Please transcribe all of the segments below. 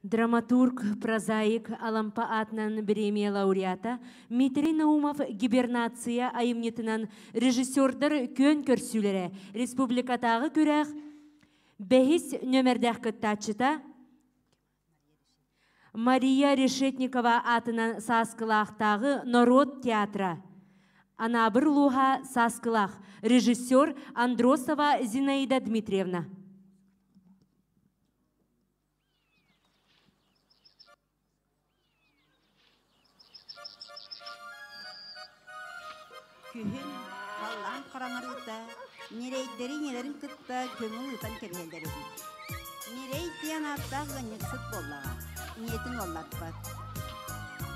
Драматург, прозаик, Алампа аатынан бириэмийэ лауреата Дмитрий Наумов гибернация айымньытынан режиссердар күөн көрсүүлэрэ республикатааҕы күрэх бэһис нөмэрдээх кыттааччыта Мария Решетникова аатынан Сааскылаахтааҕы норуот театра Анаабыр улууһа Сааскылаах режиссер Андросова Зинаида Дмитриевна. Күһүн халлаан хараҥарыыта ньирэйдэри ийэлэрин кытта көҥүл ыытан кэбиһэллэр эбит. Ньирэй диэн ааттаах ыанньыксыт буоллаҕа, ийэтин уоллаппат.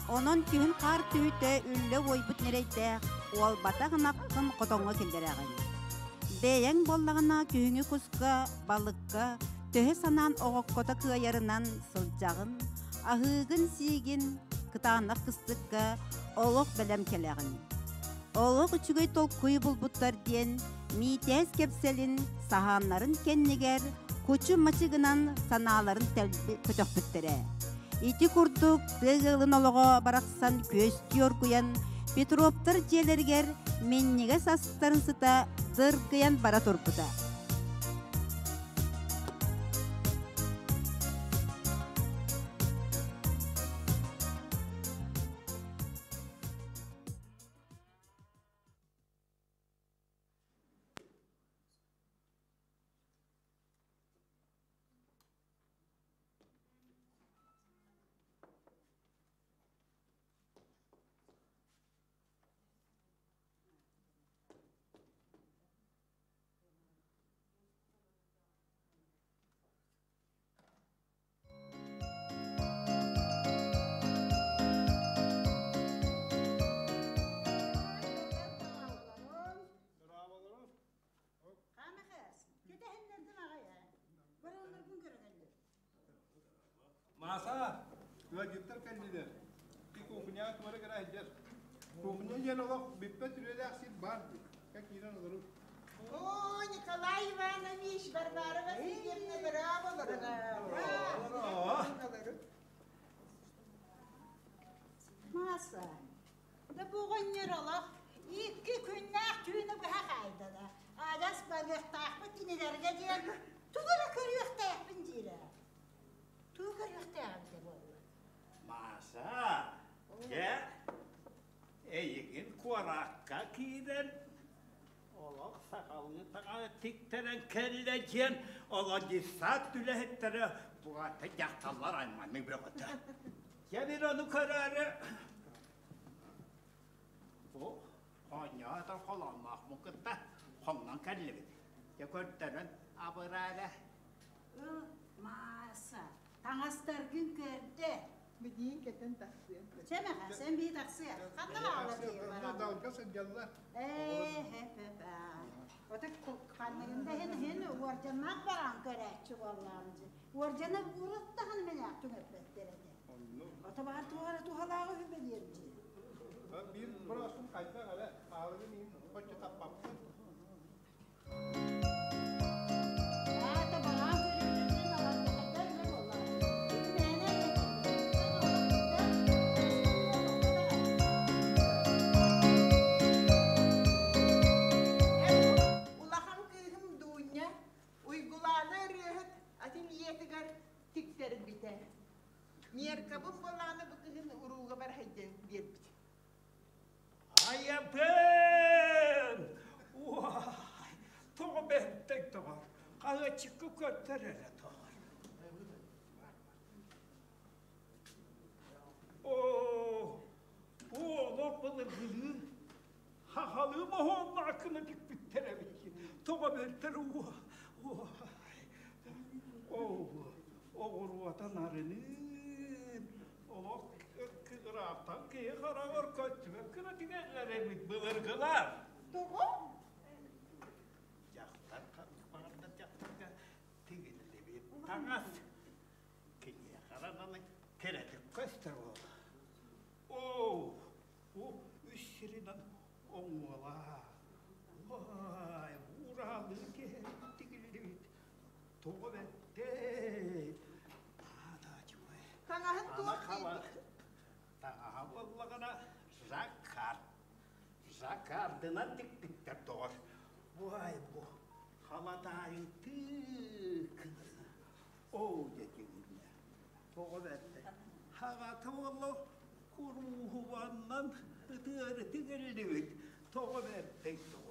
Онон күһүн хаар түһүүтэ үллэ уойбут ньирэйдээх уолбатах ынаххын хотоҥҥо киллэрэҕин. Бэйэҥ буоллаҕына күһүҥҥү куска, балыкка төһө санаан оҕоккото кыайарынан сылдьаҕын, аһыыгын-сиигин, кытаанах кыстыкка олох бэлэм кэлэҕин. Олох үчүгэй толкуйу булбуттар диэн Миитээс кэпсэлин саһааннарын кэннигэр кучу-мачы гынан санааларын тэлби көтөхпүттэрэ. Ити курдук тыа ыалын олоҕо барахсан күөстүү оргуйан Петровтар дьиэлэригэр минньигэс астарын сыта дыргыйан бара турбута. Мааса, ыалдьыттар кэллилэр. Ти кухняҕа туора гына сылдьар. Кухня диэн олох бүппэт үлэлээх сир баар дии. Кэ киирэн олору. О, Николай Иванович, Варвара Васильевна, браво, браво! Маса, да бугунньур олох икки күннээх түүнү быһа хаайдала. Адьас барыахтаахпыт кинилэргэ диэн тугу эрэ көрүөхтээхпин диирэ. Тугу көрүөхтээҕим дэ буолла. Мааса, дьэ, эйигин куоракка киирэн олох сахалыы таҥара тиктэрэн кэллэ диэн олодиссаат үлэһиттэрэ бугата дьахталлар айманыы бөҕөтө. Дьэ мин ону көрөөрү бу оонньоотор холоонноохмун кытта хоҥнон кэллибит. Дьэ көрдөрөн абыраа эрэ. Мааса, таҥастаргын көрдө. Билиин кэтэн тахсыа. Сэмэҕэ, сен бии тахсыа. Ханна баалла Онно далга сылдьаллар. Ээ, хэ-хэ-хэ. Ото ханныгында хин хин уордьаннаах бараан көрөөччү буоллаам дьи. Уордьаны уруттахан меняк түҥэппэттэр этэ. Ото баар туһара туһалааҕы үһү дьи. Биир быраасын хайдах эрэ хаалыгын иһин хоччо таппаппын. Улахан кыыһым Дуунньа Уйгулаана ырыаһыт атын ийэтигэр тиктэрбитэ. Ньиэркабын буолааны бу кыһын урууга барһайден биэрбит. Айабын! Уай! Тоҕо бэртэй тоҕор? Хаһыаччыкка көттөр эрэ тоҕор. Оо, олох былыргылыы хахалыы моһуоннаах гына тикпиттэр эбит. Тоҕо бэртэр уо, уай! Оо, оҕуруота нарыныын, олох Ыраахтан киһи хараҕар көстүбэт гына тигэллэр эбит былыргылар. Тоҕо? Дьахтар баҕардар дьахтарга тигиллибит таҥас киниэхэ эрэ кэрэтик көстөр буолла. Оо, үс сиринэн оҥуолаа. Уай, ураалыы киһи тигиллибит. Тоҕо бэттэй? Наада чугай. Аны хала таҥаһа буоллаҕына жаккард. Жаккардынан тикпиттэр доҕор. Бу бу халатаайын тыыкынаса. Оо дьэтигиннэ. Тоҕо бэртэ. Хаҕата буолла курууһубаннан ытыары тигиллибит. Тоҕо бэртэй доҕор.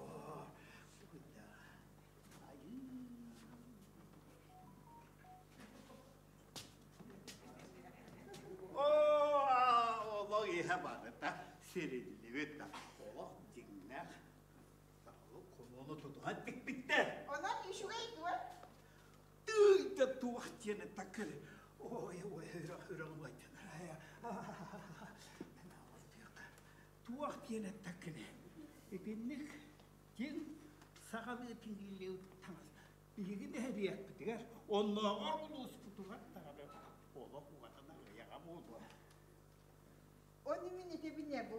Олох иһэ барыта сириллибит да олох дьиҥнээх сахалыы хонууну тутуһан тикпиттэр. Онон үчүгэй дуо? Тыый да туох диэни такыр. Ой, ой, үрэх Туох диэн эттэккиний? Итинник дьиҥ сахалыы тиҥилиир таҥас биһиги нэһилиэкпитигэр, оннооҕор улууспутугар даҕаны олох угатан аҕыйаҕа буолуо. Ону мин этэбин ээ бу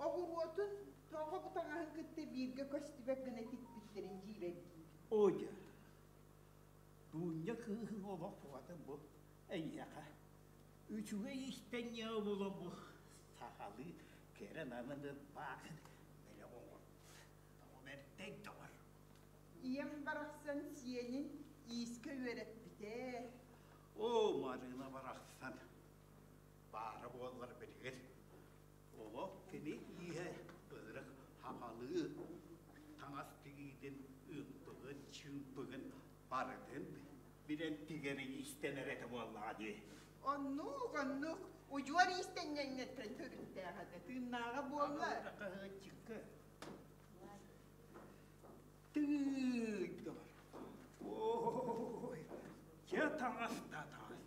оҕуруотун тоҕо бу таҥаһын кытта бииргэ көстүбэт гына тикпиттэрин дьиибэргиибин. Оо дьэ, Дуунньа кыыһыҥ олох угатын бу эйиэхэ үчүгэй истэнньэҕи була бу сахалыы кэрэ намыны баахын бэлэх оҥор. Тоҕо бэртэй доҕор. Ийэм барахсан сиэнин иискэ үөрэппитэ. Оо, Марыына барахсан баара буоллар билигин олох кини ииһэ ырык хахалыы таҥас тигиитин ымпыгын чыымпыгын барытын билэн тигэрин истэнэр этэ буоллаҕа дии. Оннук, оннук. Удьуор иистэнньэҥҥэттэн төрүттээх этэ. Тыыннааҕа буолла. Хаһыаччыкка. Тыый, Ой, дьэ таҥас да таҥас.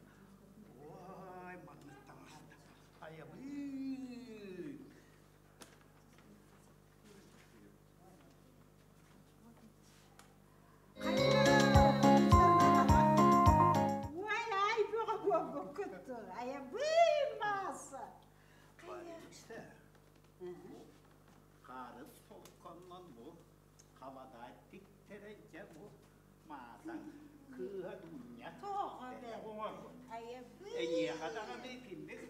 Ой, маннык таҥас да. Айабыын. Уай, ай бөҕө буолбуккут. Айабыын мааса. Барыса. Хаарыс солконнон бу халадаай тиктэрэ дьэ бу маасан кыыһа Дуунньа. Тоҕо бэрт. Айабыын. Эйиэхэ даҕаны итинник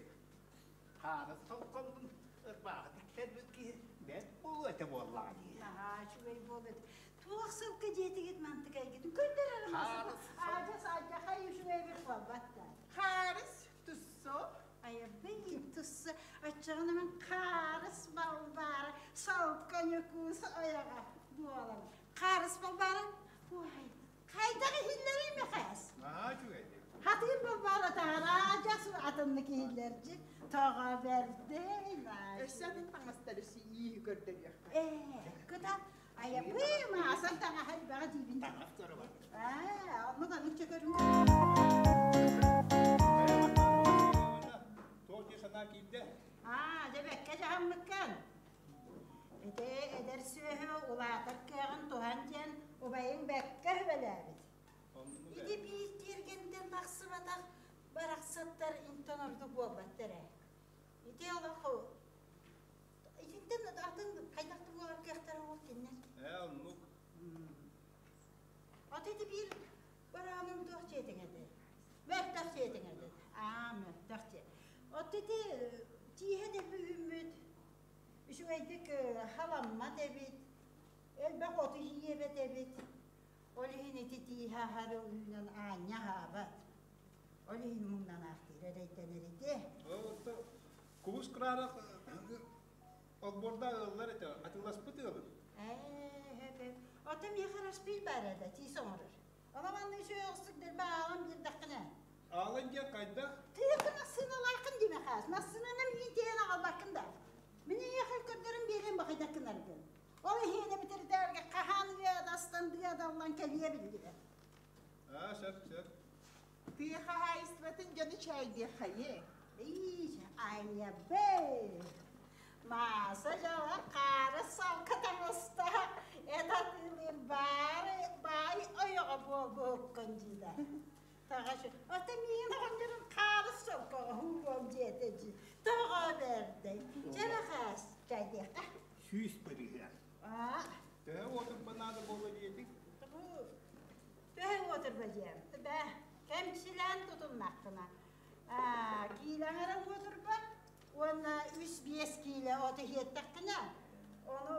хаарыс солконнун ырбааҕы тиктэрбит киһи бэрт буолуо этэ буоллаҕа дии. Наһаа үчүгэй буолуо этэ. Туох сылгы дьиэтигит мантыкайгытын көрдөрөр Хаарыс Адьас адьахай үчүгэй бир буолбат да. Хаарыс туссо. Айабый тусса аччаҕына мен хаарыс балбаара салка ньукуус ойоҕо буолан. Хаарыс балбаара ой хайдах иһиллэрий Мэхээс? Наһаа үчүгэй. Хатыыр балбаара таһара адьас атыннык иһиллэрдьи тоҕо бэрдэй. Өссө атын таҥастары сийии көрдөрүөххэ. Ээ, кыта айабый маасан таҥаһа элбэҕэ диибин. Таҥас көрө бар. Аа, оннук анычча көрүҥ. Туох дии санаа киирдэ? Аа, дьэ бэккэ дьаһаммыккын. Ити эдэр сүөһү улаатар кыаҕын туһан диэн убайыҥ бэккэ үбэлээбит. Ити биир тиэргэнтэн тахсыбатах барахсаттар интон ордук буолбаттар ээ. Ити олох итинтэн атын хайдах да буолар кыахтара ол кинилэр. Ээ, оннук. Аты ити биир барааным туох дьиэтиҥ этэ? Мөлтөх дьиэтиҥ этэ. Аа, мөлтөх дьиэ. От ити тииһэ дэлби үүммүт, үчүгэйдик халаммат эбит, элбэх оту сиэбэт эбит. Ол иһин ити тииһэ аһары үүнэн аанньа аһаабат. Ол иһин муҥнанаахтыыр эрэйдэнэр ити. Кубус кыраара олбуорда ыаллар этэ, атыыласпыт ыалым. Ээ, Ото миэхэ распил баар этэ, тиис оҥорор. Ама манна үчүгэй оҕустук дэлби аалан биэрдэххинэ. Аалан диэн хайдах? Тыакы массыыналааххын диэмэ хаас. Массыынаны миин тиэйэн аҕалбаккын да. Мин эйиэхэ көрдөрөн биэриэм бахайдаккын аргын. Ол иһиэнэ бүтэрдээргэ хаһан ыадастан дыадаллан кэлиэ биллибэт. Аа, сөп, сөп. Тыа хаһаайыстыбатын дьону чээйдиэххэйи. Ии, айабэй! Мааса дьала хаары салка таҥаста эт атыылыыр баары баай ойоҕо буолбуккун диидэ. Таҕашы, ото миигин оҕонньорум хаары солкоҕо һууруом диэтэ дии. Тоҕо бэрдэй. Чэ хаас, чайдиэххэ. 100%. Аа. Төһө уотурба наада буолла диэтиҥ? Бу төһө уотурба диэм. Бэ, кэмчилээн тутуннаххына. Киилэҥ эрэ Уонна үс-биэс киилэ оту иһиэттэххинэ, ону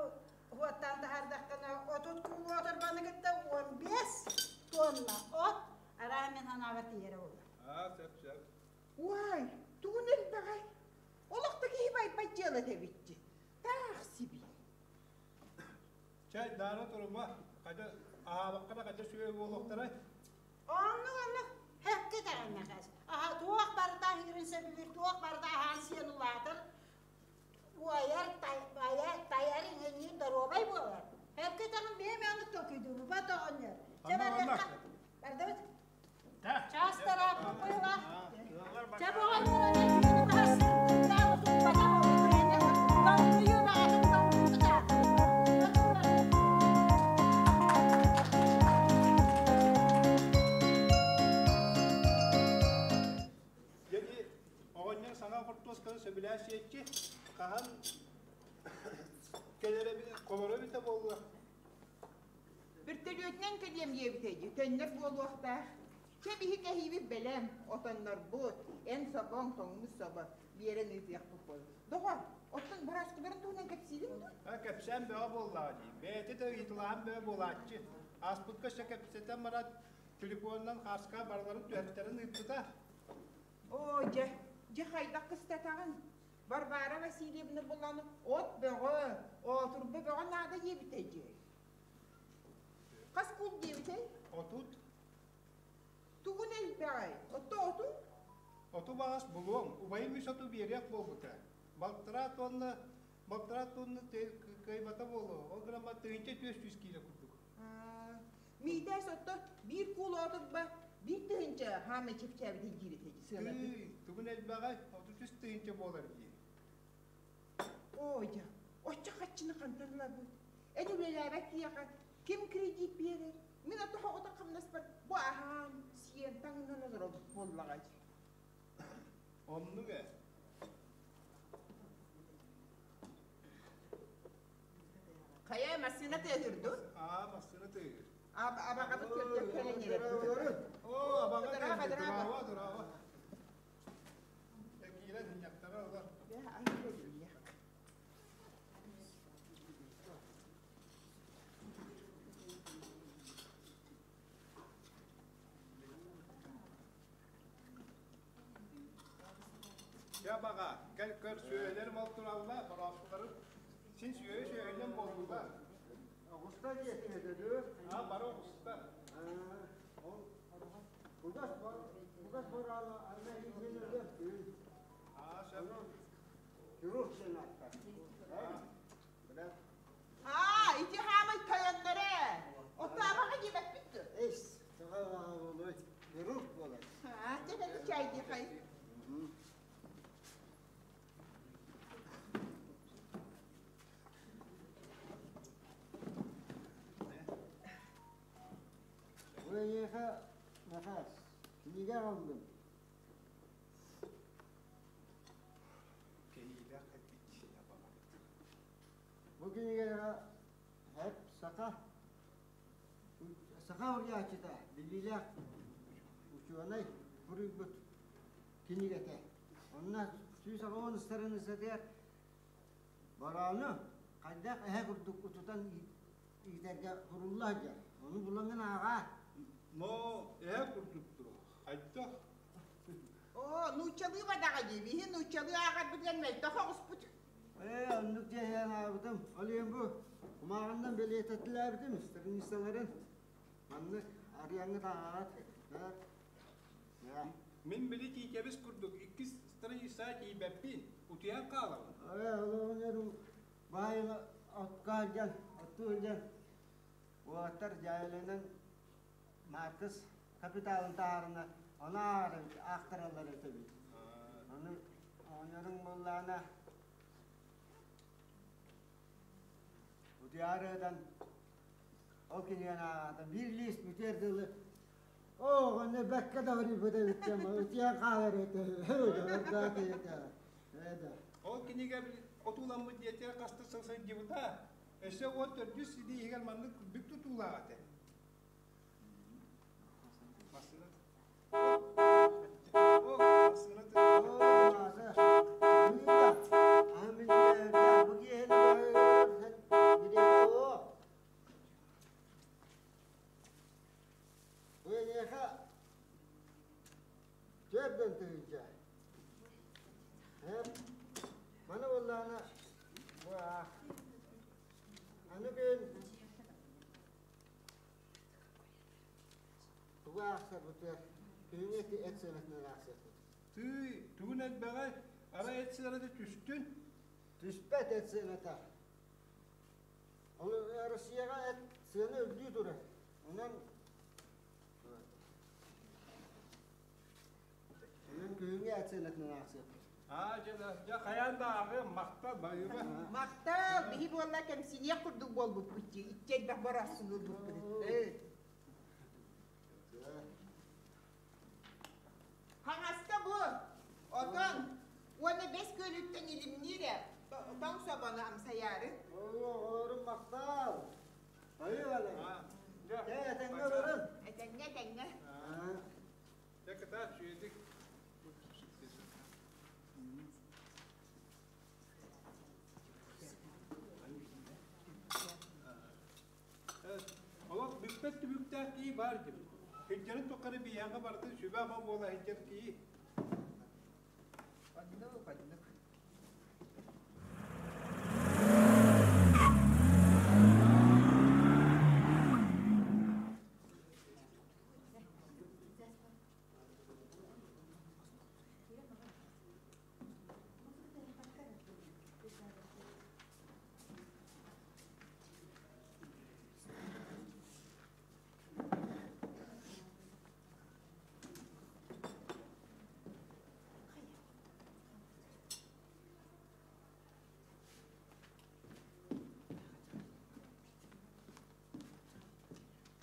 уоттаан таһаардаххына, 30 куул уотурбаны кытта 15 тонна от араа мин санаабар тиийэрэ буолла. Аа, сөп, сөп. Уай, тугун элбэҕэй? Олох да киһи байбат дьыалата эбитти. Таах сибии. Чай, даара турума, хадьа аһаабаккана хадьа сүө буолуохтарай. Оннук оннук һэккэ тараннахас. Аха туох барыта аһыырын сөбүлүүр, туох барыта аһаан сиэн улаатар, уойар, тайар, тайар иҥинниир доруобай буолар. Һэккэ таҕын бэйэм оннук толкуйдуубу бат оҕонньор. Чэ барыахха. Бардыбыт. Чаас тарааппыт быһылаах. Чэ оҕонньор аны түүнү быһа сырдыктаах утуппатах толкуйу баҕатын толкуйбута. Дьэди оҕонньор саҥа хортуосканы сөбүлээн сиэччи, хаһан кэлэрэ холоро эбитэ буолла. Бөртөлүөтүнэн кэлиэм диэбитэ дии, төннөр буолуохтаах. Чэ, биһи кэһиибит бэлэм, отоннорбут, эн собоҥ, тоҥмут собо, биэрэн ыытыахпыт буолуо. Доҕор, оттон бырааскыларын туһунан кэпсиигин дуо? Ха, кэпсээн бөҕө буоллаҕа дии. Бэйэтэ да ыйыталаһан бөҕө буолааччы. Ааспыкка өссө кэпсэтэн баран, телефонунан хааска барыларын түһэртэрин ыыппыта. Оо, дьэ, дьэ хайдах кыстатаҕын? Варвара Васильевна булан от бөҕө, оотурба бөҕө наада диэбитэ дии. Хас куул диэбитэй? 30. Тугун элбэҕэй? Отто оту? Оту баҕас булуом. Убайым үс оту биэриэх буолбута. Балтараа тонна, балтараа тонна кыайбата буолуо. Ол гынан 1400 киилэ курдук. Миитээс отто биир куул оотурба 1000 хаамай чэпчээбитин диир этэ сыанатын. Тыый, тугун элбэҕэй? 33 тыһыынча буолар дии. Оо, дьэ, оччо хаччыны хантан ылабыт? Эн үлэлээбэт киһиэхэ ким кредит биэрэр? Мин ото оҕото хамнаспар бу аһаан, сиэн, таҥнан олоробут буоллаҕа дии. Оннук ээ. Хайа, массыына тыаһыыр дуу? Аа, массыына тыаһыыр. Абаҕабыт көрдөх кэлэн эрэр. Оо, абаҕа Дыраба, кэлбит. дыраба. Дыраба, дыраба. Киирэн хинньактара ылар. Дьэ абаҕа, кэл көр сүөһүлэрим ол тураллар, борооспулары син сүөһү сүөһүнэн буоллулар. Оҕуста диэтиҥ этэ дуу? Аа, бары оҕустар. Ол бугас бугас бораалы ана иһин өлөр түүн. Аа, сөп. Хирург диэн ааттар. Билэр. Аа, ити хаамай тойонноро. Отто абаҕа диэбэппит дуо? Эс, тоҕо абаҕа буолуой? Хирург буолар. Аа, дьэ бэли чайдыы хай. Бу эйиэхэ накаас, кинигэ аҕаллым. Кэһиилээх кэлбит абаҕабыт. Бу кинигэҕэ һэп саха саха уруйааччыта биллиилээх учуонай суруйбут кинигэтэ. Онно 180 страницатыгар бороону хайдах эһэ курдук утутан иитэргэ сурулла сылдьар. Ону булаҥҥын ааҕаа. Но эһэ курдук дуо? Хайдах? Оо, нууччалыы бадаҕа дии. Биһи нууччалыы ааҕарбытыгар мөлтөх оҕуспут. Ээ, оннук дьиэһээн аабытым. Ол иһин бу кумааҕыннан бэлиэтэтилээбитим страницаларын. Маннык арыйаҥҥыт ааҕаҕыт. Мин били тиитэбис курдук иккис страница тиийбэппин, утуйан хаалабын. Ээ, олоҕунеру баайыга окко сылдьан, оттуу сылдьан уолаттар дьаайыланан Маркс капиталын таһаарына ону аахтараллар этэбит. Ону оҕонньоруҥ буоллаҕына утуйаары ытан ол кинигэни ааҕаатым биир лист бүтүөр дылы оо оҕонньор бэккэ да хоруйбут эбит диэн утуйан хаалар этэ этэ Ол кинигэ отууламмыт диэтигэр хаста сыл сылдьыбыта. Өссө 14-үс илииһигэр маннык бүк тутуулаах этэ. Массыына. О, массыына. Оо, Мааса, 40 тыһыынча. Һэ, маны буоллаҕына бу аах. Аны күн тугу аахсарбытыгар күһүҥҥү эти эт сыанатынан аахсыахпыт. Тыый, тугун элбэҕэй, арай эт сыаната түстүн? Түспэт эт сыаната. Ол Россияҕа эт сыана үрдүү турар. Онон онон күһүҥҥү эт сыанатынан аахсыахпыт. Аа, дьэ, дьэ, хайаан да ааҕыам, махтал, баһыыба. Махтал, биһи буолла кэмсиниэх курдук буолбуппут дии, иччи элбэх бороосуну ылбыппыт. Хаҥаска бу, отон уонна Бэс Күөлүттэн илимниир ээ, тоҥ собону амсайаары. Оҕолорум махтал. Айыы Дьэ, этэҥҥэ олорун. Этэҥҥэ, этэҥҥэ. Дьэ, кытаат, үчүгэйдик. Олох бүппэт түбүктээх киһи баар дим. Сылдьарын тухары биһиэхэ барытын сүбэ-ама буола сылдьар киһи. Оннук, оннук.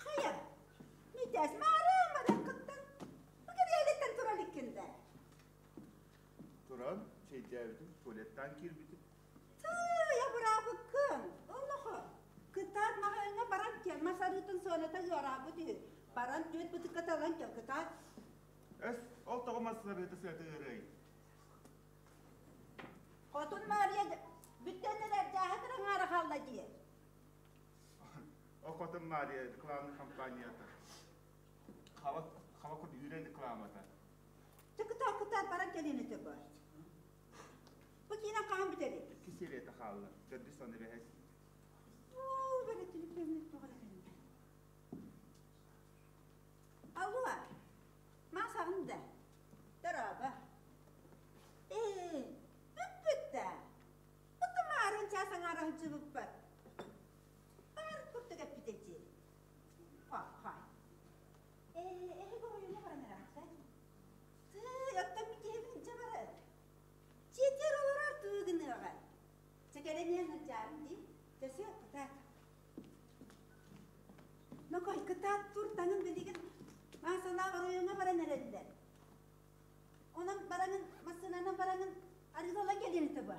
Хайа, Митээс маарыан барыаххыттан бу кэриэлиттэн тура иликкин да. Туран, чэйдээбитим, туалеттаан киирбитим. Тыый, абыраабыккын. Олохо. Кытаат маҕаһыыҥҥа баран кэл, мас арыытын сыаната ыараабыт үһү. Баран түөрт бытыкка талан кэл, кытаат. Эс, ол тоҕо мас арыыта сыата ыарыай? Хотун Маарыйа бүттэн эрэр дьааһык аҥаара хаалла дии. Ол хотун Маарыйа рекламный компанията. Хаба, хаба курдук үүрэн рекламата. Чэ, кытаат, кытаат, баран кэлин этэ бар. Бу киинэн хаһан бүтэрий? Икки серията хаалла. Төрдүс уонна бэһис. Уу, бэрэ телефонун тоҕо эрэ кэллэ. Алло, Маасаҕын да? Дорообо. Ээ, бүппүт да. Ото маарын чаас аҥаара сылдьыбыппар. Баар курдук эппит дии. Хай. Ээ, эһиги оройуоҥҥа баран эрэхтэр. Тыый, оттон мин киһибин илдьэ барар. Дьиэтигэр олорор тыы гыныаҕа. Чэ, кэлэн иһэн сылдьаарым дии. Чэ, сөп, кытаат. Нокой, кытаат тур таҥын билигин Маасалаах оройуоҥҥа баран эрэллэр. Онон бараҥын, массыынанан бараҥын арыылалан кэлиэн этэ бу.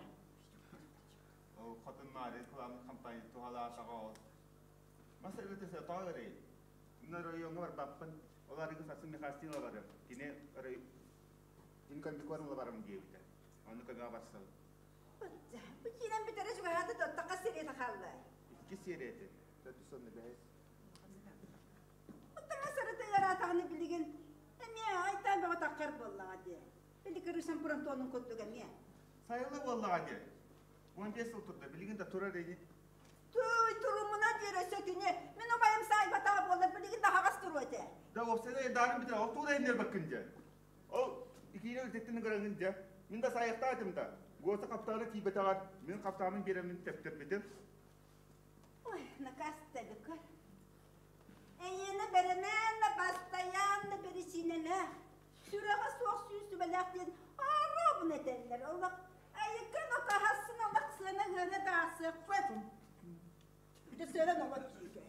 Ол хотун Маарыйа рекламный компания туһалаатаҕа ол. Мас арыгыта тоҕо эрэй? Мин оройуоҥҥа барбаппын. Ол арыгы сарсын Михастин барым. Кини кини комбикорм барым диэбитэ. Ону көмөҕө барсабын. Бу киирэн бүтэрэ чугаһаата тоттоххо сириэтэ хаалла. Икки серияты. Төрдүс уонна бэһис. Оттоҥо сарыта ыараатаҕына билигин эмиэ айтаан бөҕө таххар буоллаҕа дии. Били кырысан Антонун курдук эмиэ. Сайылы буоллаҕа дии. 15 сыл турда. Билигин да турар ини. Тууй, турумуна диэри өссө кини. Мин убайым саайбатаҕа буоллар билигин да аһаҕас туруо этэ. Да уопсайда даарым бүтэр. Ол тууда иннер баккын дьэ. Ол икиинэ үлтэттин гыраңын дьэ. Мин да сайыктаатым да. Госа хаптаана тиийбэтэҕэр мин хаптаамын биэрэммин тэптэрбитим. Ой, наказ табыкар. Эйиэнэ бэрэмээннэ бастайаанна биричиинэлээх. Сүрэҕэ суох сүүс сүбэлээх диэн аараабын этэллэр. Олох айыккан отаһасын олох сыана ыана даасыахпыт. Бүтэ сыана олох тиийгэ.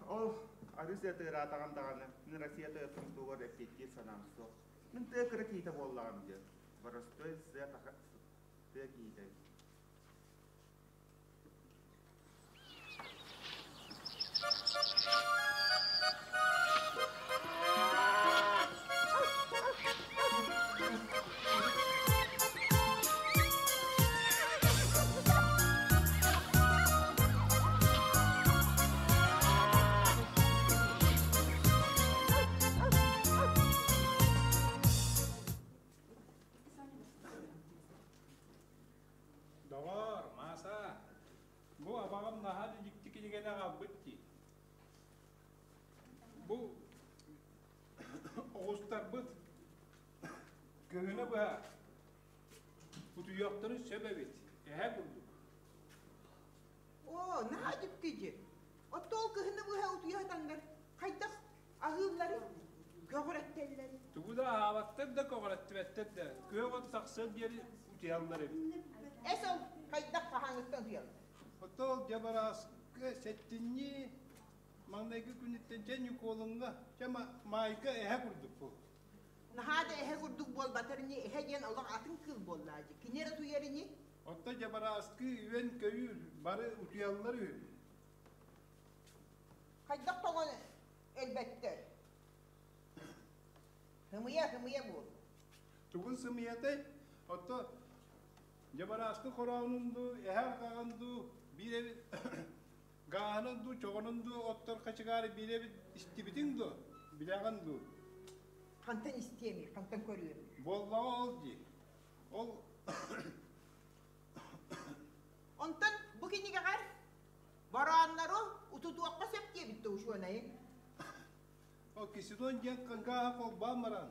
Ол арыы сыата ыраатаҕын даҕаны мин Россия тыатын тугар эппиэттиир санаам суох. Мин тыа кыра киһитэ буоллаҕым диэн. Боростуой сыа тыа киһитэ. Кыһыны быһа утуйуохтарын сөп эбит, эһэ курдук. Оо, наһаа дьиктидьи. Оттон ол кыһыны быһа утуйа сытаннар хайдах аһыылларын, көҕүрэттэллэрий? Тугу да аһаабаттар да, көҕүрэттибэттэр да. Күөх от тахсыар диэри утуйаллар эбит. Эс ол хайдах хаһааҥҥыттан утуйаллар? Оттон ол дьабарааскы сэттинньи маҥнайгы күнүттэн чэ Ньукуолуҥҥа, чэ Маайга эһэ курдук бу. Наһаа да эһэ курдук буолбатар ини, эһэ диэн олох атын кыыл буоллаа дии. Кини эрэ утуйар ини. Оттон дьабарааскы үөн-көйүүр бары утуйаллар үһү. Хайдах тоҥон өлбөттөр? Һымыйа, һымыйа буол. Тугун сымыйатай? Отто дьабарааскы хороонун дуу, эһэ арҕаҕын дуу, биир эбит гааһынан дуу, чоҕунун дуу оттор хачыгаары биир эбит истибитиҥ дуо? Билэҕин дуу? Хантан истиэмий, хантан көрүөмүй? Буоллаҕа ол дии. Ол Онтон бу кинигэҕэр барааннары утутуохха сөп диэбит да учуонайыҥ. Ол кисидон диэн гааһы холбоон баран,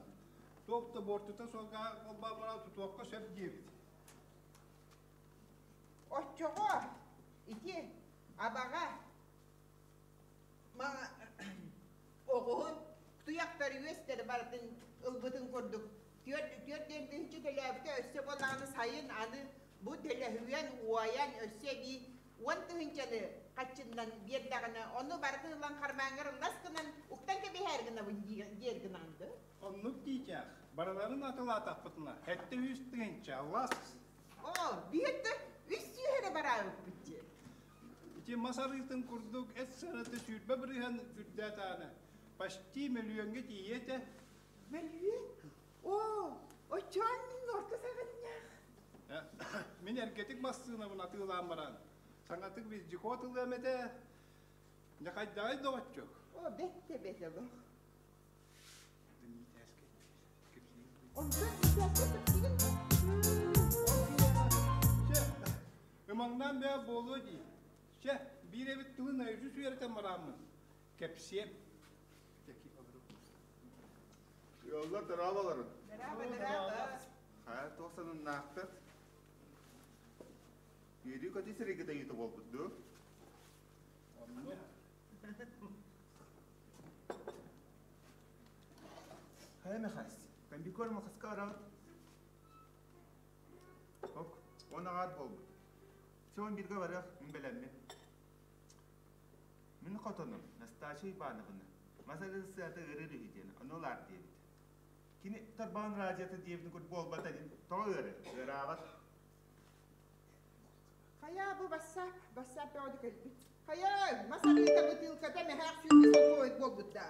туох да буортута суох гааһы холбоон баран тутуохха сөп диэбит. Оччоҕо ити абаҕа оҕуһу туйахтар үөстэр барытын ылбытын курдук түөрт түөрт диэн тыһыынча төлөөбүтэ өссө буоллаҕына сайын аны бу төлөһүйэн уойан өссө эбии уон тыһыынчаны хаччыннан биэрдэҕинэ ону барытын ылан хармааҥҥар лас гынан уктан кэбиһээр гынабын диэр гынан да Оннук диичээх барыларын атылаатахпытына сэттэ үс тыһыынча лас Оо, биир да үс сүүһэ эрэ бараабыппыт дии. Ити мас арыытын курдук эт сыаната сүүрбэ бырыһан үрдээтаҕына, почти мөлүйүөҥҥэ тиийиэ этэ. Мөлүйүөн? Оо, оччоон мин орто саҕынньах. Мин эргэтик массыынабын атыылаан баран, саҥатык вездеход ылыам этэ. Дьэ хайдаҕай доҕоччук? Оо, бэт да бэт олох. Онтон итээккэ сыттыгын Чэ, ымаҥнаан бэйэ буолуо дии. Чэ, биир эбит тылын өйдүү сүөрэтэн барааммын. Кэпсиэм. Ыаллар дорооболорун. Дорообо, дорообо. Хайа, туох сонуннаахтар? Үөрүү көтүү сирэйгэ тайыыта буолбут дуу? Оннук. Хайа Михась, комбикорм хаска араҕыт? Ок, он аҕаар буолбут. Сион бииргэ барыах, мин бэлэммин. Мин хотонум, Настасья Ивановна, мас арыысыата ыарыыр үһү диэн, ону ылаар диэбит. Кини Тарбаҕын радиота диэбитин курдук буолбата дин, тоҕо ыары, ыараабат. Хайа бу бассаап, бассаап бөҕөтө кэлбит. Хайа, мас арыыта бытыылката мэһээх сүүрбэ солкуобай буолбут да.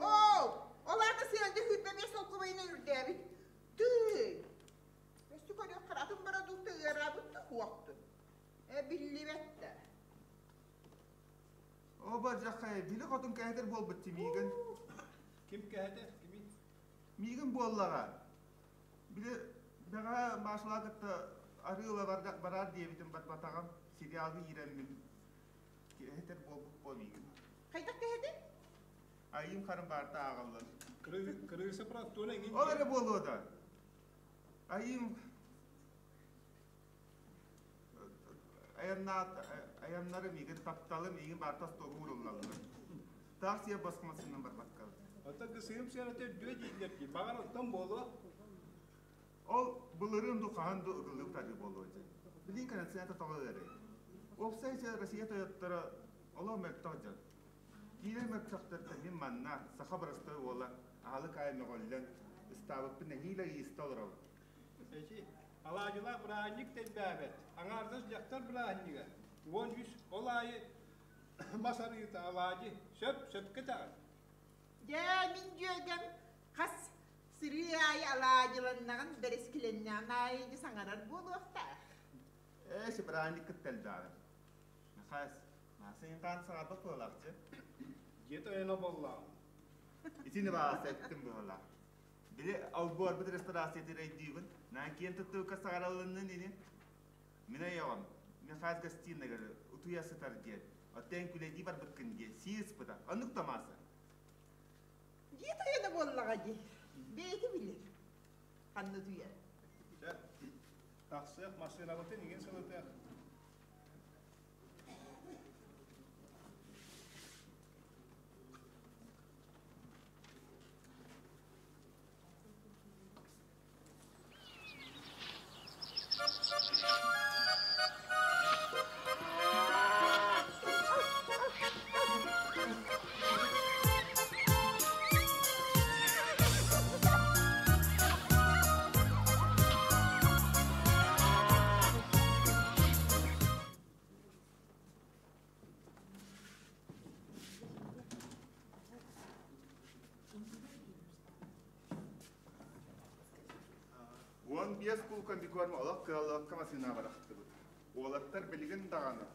Оо, ол аата сыалдьа сүүрбэ биэс солкуобайынан үрдээбит. Тыый! Өссө көрүөххэр атын бородуукта ыараабыт да суохтун. Э, биллибэт да. О, бардьаххай, били хотун кэһэтэр буолбут тимиигин. Ким кэһэтэр, кими? Миигин буоллаҕа. Били бэҕэһээ Машалаа кытта арыы ыла бараар диэбитим барбатаҕым. Сериалга иирэммин кэһэтэр буолбут буо миигин. Хайдах кэһэтин? Айыым харым баарта ааҕаллар. Крыса протона эҥин Ол эрэ буолуо да. Айыым айаннаат айаннары миигин тапталым миигин баарта остуолга ууруллаллар. Таах сиэ босхомасынан барбакка. Оттон кысыым сыаната үрдүө дииллэр дии. Баҕар оттон буолуо. Ол былырыын ду хаһан ду ыгыллыбыт арыы буолуо дьэ. Билин концерта тоҕо ыарый? Уопсай дьэ Россия тойотторо олох мөлтөх дьон. Киирэр мөлтөхтөртөн мин манна саха боростой уола аһылык аайы мөҕүллэн ыстаабыппын нэһиилэ ыйыста олоробун. Эчи, алаадьылаах бырааһынньык тэлбээбэт. Аҥаардас дьахтар бырааһынньыга. 13 ол аайы мас арыыта алаадьы. Сөп, сөпкө этэҕин. Дьэ, мин дьүөгэм хас сырыы аайы алаадьыланнаҕын бэрэскилэннэҕин аайы дьэ саҥарар буолуохтаах. Ээ, бырааһынньык кытта элбэҕин. Михась, Маасыҥкаан саҥарбат буолаахчы. Дьиэ тойоно буоллаҕым. Итини баҕас эттим быһыылаах. Били албуорбут ресторациятыгар өйдүүбүн. Наан киэн туттубукка саҕараллыннын ини. Мин ойоҕум Михась гостиныгар утуйа сытар диэн, оттон күлэдии барбыккын диэн сии ыспыта. Оннук Томаса. Дьиэ тойоно буоллаҕа дии. Бэйэтэ билэр. Ханна утуйар? Чэ, тахсыах, массыынабытын игин сылытыах. 15 кул комбикорм олох кыаллыбакка массыына барахтыбыт. Уолаттар билигин даҕаны.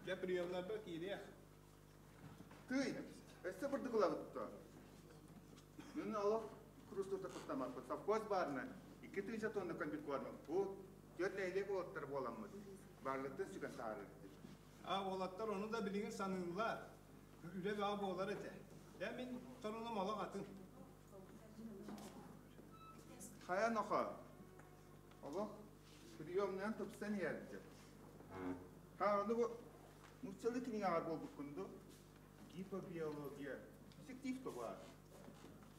Дьэ приемнарга киириэх. Тый, өссө бурдук ылабыт дуо? Мин олох курустуута куттаммаппыт. Совхоз баарына 2000 тонна комбикорм бу түөрт нэһилиэк уолаттар буоламмыт. Баарлыттан сүгэн таһаарар А уолаттар ону да билигин саныыллар. Үлэ бөҕө буолар этэ. Дьэ мин торунум олох атын. Хайа нохо? Олох приемнаан тупсан иһэрдэ. Ха, ону бу нууччалыы кинигэҕэ буолбуккун дуу? Гипобиология. Эффектив то баар.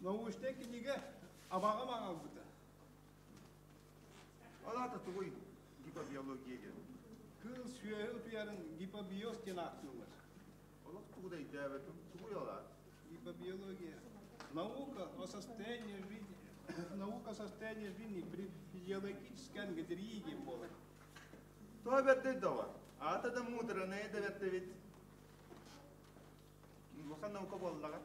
Научнай кинигэ абаҕам аҕалбыта. Ол аата тугуй гипобиология диэн? Кыыл сүөһү утуйарын гипобиоз диэн ааттыыллар. Олох тугу да өйдөөбөтүм. Тугуй ол аат? Гипобиология. Наука о состоянии жизни, наука о состоянии жизни при физиологической ангидрии диэн буолар. Тоҕо бэрдэй доҕор? Аата да муударанайа да бэрт эбит. Улахан наука буоллаҕа.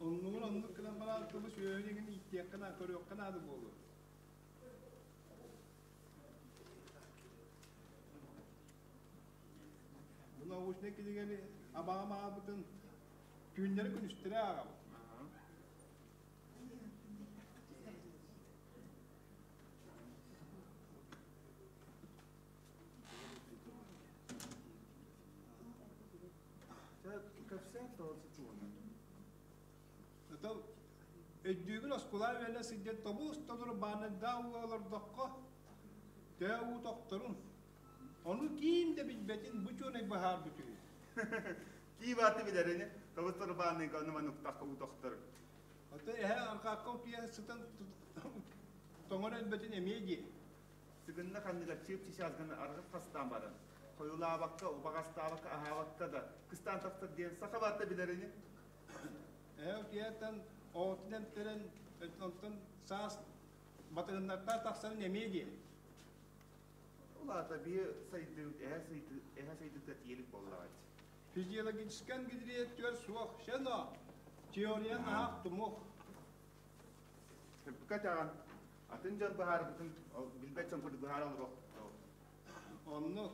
Оннугун оннук гынан баран тылы сүөһүн игин ииттиэххэ наада, көрүөххэ наада буолуо. Бу научнай кинигэни абаҕам аҕабытын түүннэри күнүстэри ааҕабыт. Ото өйдүүгүн оскуола үөрэнэ сылдьан тобус толору баанайдаах ууга олордоххо төһө уу тохторун ону киим да билбэтин бу чуонай быһаарбыт үһү. Кии бааты билэрини тобус толору баанайга ону маны уктахха уу тохтор. Ото эһэ арҕаакка утуйа сытан тоҥор өлбөтүн эмиэ дии. Сыгынна ханныгар чыып чычаас гына арҕах хастаан баран, хойулаабакка, убаҕастаабакка, аһаабакка да кыстаан тахсар диэн саха баата билэрини. Эһэ утуйартан оҕотун эмтэрэн, онтон саас батыһыннартаан тахсарын эмиэ диэ. Ол аата биир сайдыы, эһэ сайдыы, эһэ сайдыыта тиэлик буоллаҕа Физиологическай ингредиенттэр суох, сено, теория наһаах тумух. Сөпкө этэҕин. Атын дьон быһаарбытын билбэт дьон курдук быһаара олоруох. Оннук.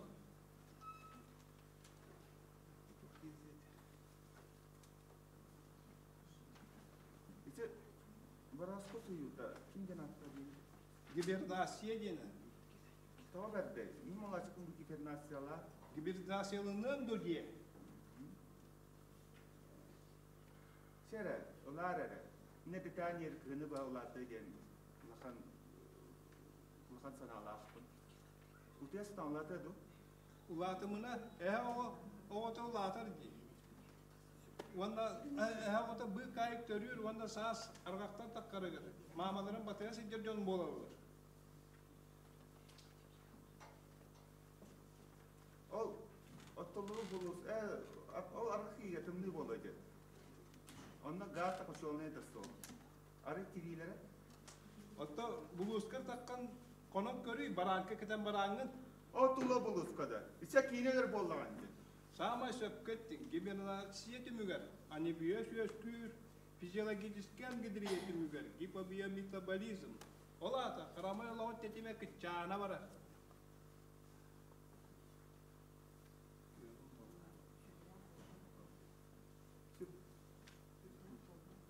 Ити Бараска суйута ким диэн ааттаабый? Гибернация диэн. Тоҕо бэрдэй? Мин малачыкым бу гибернациялаах. Гибернацияланыан дуо диэ? Чэ эрэ, ылаар эрэ. Мин эпитаниер кыһыны быһа улаатыы диэн улахан улахан санаалаахпын. Утуйа сытан улаатыа дуу? Улаатымына эһэ оҕо оҕото улаатар дии. Уонна эһэ оҕото быыкаайык төрүүр уонна саас арҕахтан таххарыгар маамаларын батыһа сылдьар дьон буолаллар. Ол оттоллору булус ээ ол архыыга тымныы буолуо диэн. Онно газ хочуолунай да суох. Арый тириилэрэ? Отто булууска таххан хонон көрүй, барааҥка кэтэн барааҥҥын. Ол тула булууска да. Ичэ киинэлэр буоллаҕын дии. Саамай сөпкө эттиҥ. Гибернация түмүгэр анебиоз үөскүүр, физиологическай ангидрия түмүгэр гипобиометаболизм. Ол аата харамай олоҕун тэтимэ кыччаана барар.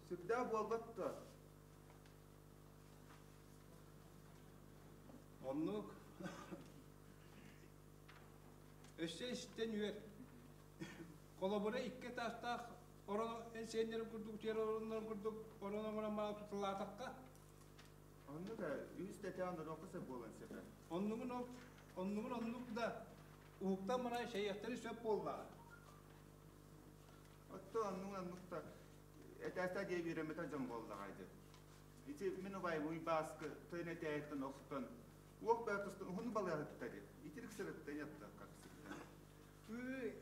Сүрдээх буолбат дуо? Оннук. Өссө истэн үөр. Холобура икки этажтаах Орон эн сиэннэрин курдук утуйар ороннорун курдук орон оҥорон баран тутулаатахха. Оннук үс тэтээн оруокка сөп буолан сөпө. Оннугун ол оннугун оннук да уһуктан баран шэйэхтэри сөп буоллаҕа. Отто оннугун оннук да этээстэ диэ биэрэммитэ дьон буоллаҕа ити. Ити мин убайым Уйбааскы тойон этээһиттэн охтон уох бөтустун уһун балыаһыттары итирик сырытта ятта как всегда.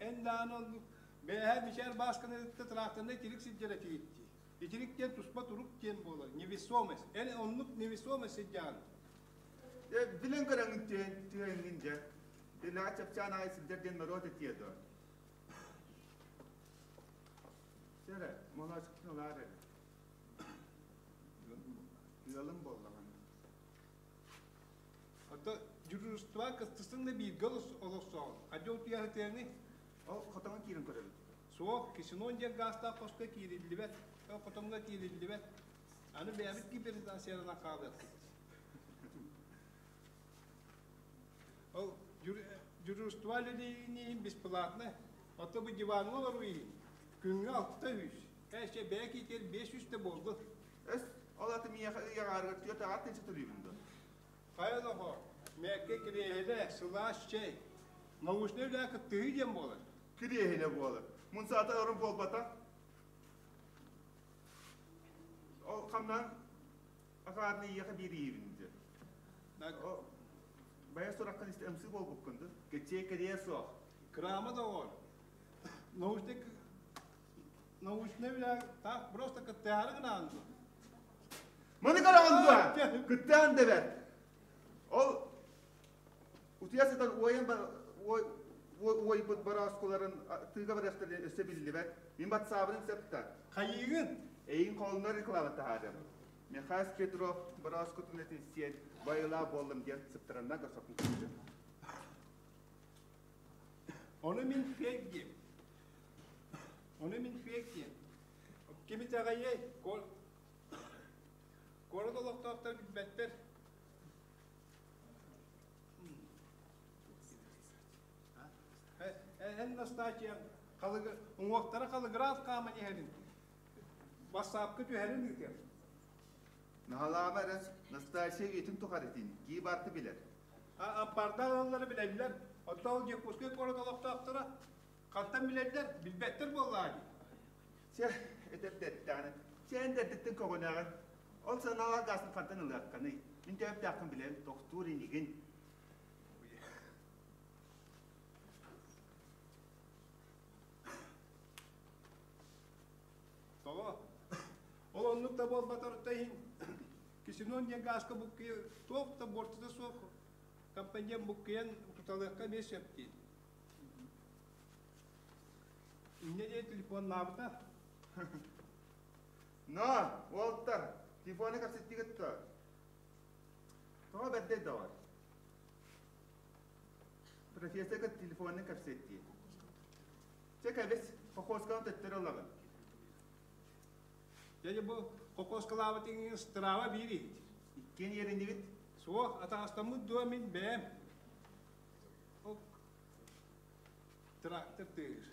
Эн даҕаны оннук бэйэһэ мичээр баасканы ытта тыраахтанна итирик сылдьар этигит дии. Итирик диэн туспа турук диэн буолар, невесомость. Эн оннук невесомость сылдьаҕын. Билэн көрөҥүн түһэҥҥин дьэ. Дэлэҕэ чапчаан аҕай сылдьар диэн норуот этиэ дуо? Сэрэ, молоочуктун ылаар эрэ. Ыалым буоллаҕына. Ото дьурустуба кыстысың да бииргэ олохсоҕун. Хадьа утуйа сытыаҥый? Ол хотоҥҥо киирэн көрөбүт. Суох, кисинон диэн гаастаах хоско киириллибэт. Ол хотоҥҥо киириллибэт. Аны бэйэбит гиперизацияланан хаалыахпыт. Ол дьурустуба үлэлиин бесплатно. Ото бу диваҥҥа олоруу иһин күҥҥэ 600. Э, бэйэ киитэр 500 да буолбут. Өс, ол аты миэхэ ыйаҕаарыгар түөрт аҕар тынча төлүүбүн дуо? Хайа доҕоор, мээккэ кириэһилэ, сылаас чэй. Научнай үлэҕэ кыттыһыы диэн буолар. Кириэһилэ буолар. Мунсаата орун буолбатах. Ол хамнан акаатны ийэхэ биэриибин дьэ. Бая сураххын истэ ымсыы буолбуккун ду. Кеччиэ кэриэ суох. Кыраама доҕоор. Научный научный үлэ так просто кыттыһаары гынаан дуо? Маны көрөҕүн дуо? Кыттыһан да бэрт. Ол утуйа сытан уойан уойбут борооскуларын тыыга барыахтарын өссө биллибэт. Мин батсаабын сөп да. Хайыыгын? Эйин холунар реклама таһаарым. Михаил Петров борооскутун этин сиэн байылаа буоллум диэн сыптаранна көрсөккүн көрдүм. Ону мин фейк диэм. Ону мин фейк диэм. Ким итэҕэйиэй? Куорат олохтоохтор билбэттэр. Эн Настаачыйаҥ уҥуохтара халыгыраат хааман иһэрин, бассаапка түһэрин ыытыам. Наһалаама эрэ, Настасья үйэтин тухары итин, кии барты билэр. Ампаардаах ыаллары билэллэр, оттон ол Дьокуускай куорат олохтоохторо хантан билэллэр, билбэттэр буоллаҕа дии. Чэ, этэрдэттэҕинэ, чэ эн дэрдиттэн көҕүнэҕин. Ол санаалаах гаасын хантан ылыаххыный? Мин төһөптөөххүн билэн, тохтуур инигин. Тоҕо? Ол оннук да буолбатар да иһин Кисинон диэн гааска буккуйа туох да буортута суох компаньон буккуйан туталыахха эмиэ сөп дии. Инньэ диэн телефоннаабыта. Но, уолтар, телефоны кэпсэттигит дуо? Тоҕо бэрдэй доҕор? Профессор телефонун кэпсэттии. Чэ кэбис, кокосканы төттөрү ылабын. Дьэ бу кокоскалаабытыҥ страва биир иһит. Иккиэн иэриннибит. Суох, атаҕастаммыт дуо мин бэйэм. Ол трактор тыыр.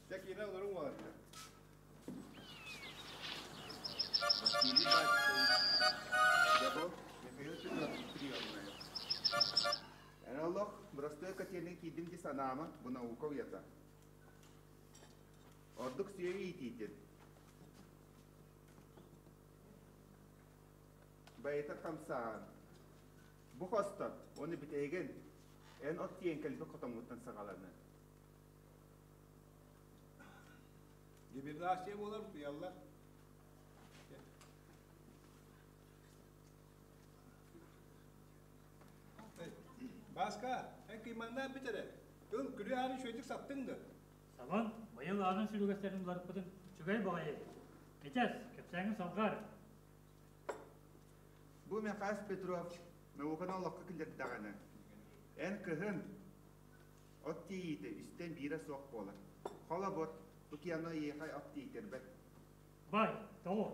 Дьэ киинэ олоруҥ уолаттар. Василий Батькович, дьэ бу Михаил Петрович приемная. Эн олох бырастыа котельнай киирдим дии санаама, бу наука уйата. Ордук сүөһү иитиитин. Байытар хамсааһын. Бу хостор, уонна бүтэһигин, эн от тиийэн кэлбит хотоҥҥуттан саҕаланар. Гибернация буолар утуйаллар. Бааска, эн кыймаҥнаан бүт эрэ. Ыл, күрүө аанын үчүгэйдик саптыҥ да. Сабан, быйыл аанын сүлүгэстэрин уларыппытын үчүгэй баҕайы. Кэчэс, кэпсээҥҥин салҕаар. Бу Михась Петров науканы олоххо киллэрдэҕинэ, эн кыһын. От тиийиитэ үстэн биирэ суох буолар. Холобур, бу киано эйиэхэ от тиийтэрбэт. Бай, тоҕо?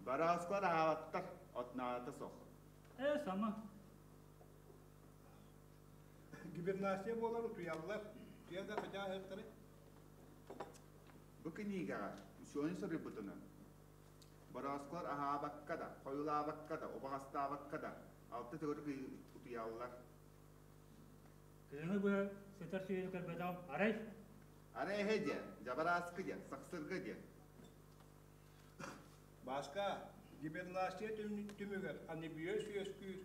Барааскалар аһаабаттар, от наадата суох. Ээ, сама. Гибернация буолар утуйаллар. Утуйа да хадьааһыахтары. Бу кинигэҕэ учуонай суруйбутунан, бороосколор аһаабакка да, хойулаабакка да, убаҕастаабакка да алта төгүрүк ый утуйаллар. Кыһыны быһа сытар сүөһү көрбөтөҕүм арай? Арай эһэ диэ, дьабарааскы диэ, сахсырга диэ. Бааска, гибернация түмүгэр анебиоз үөскүүр,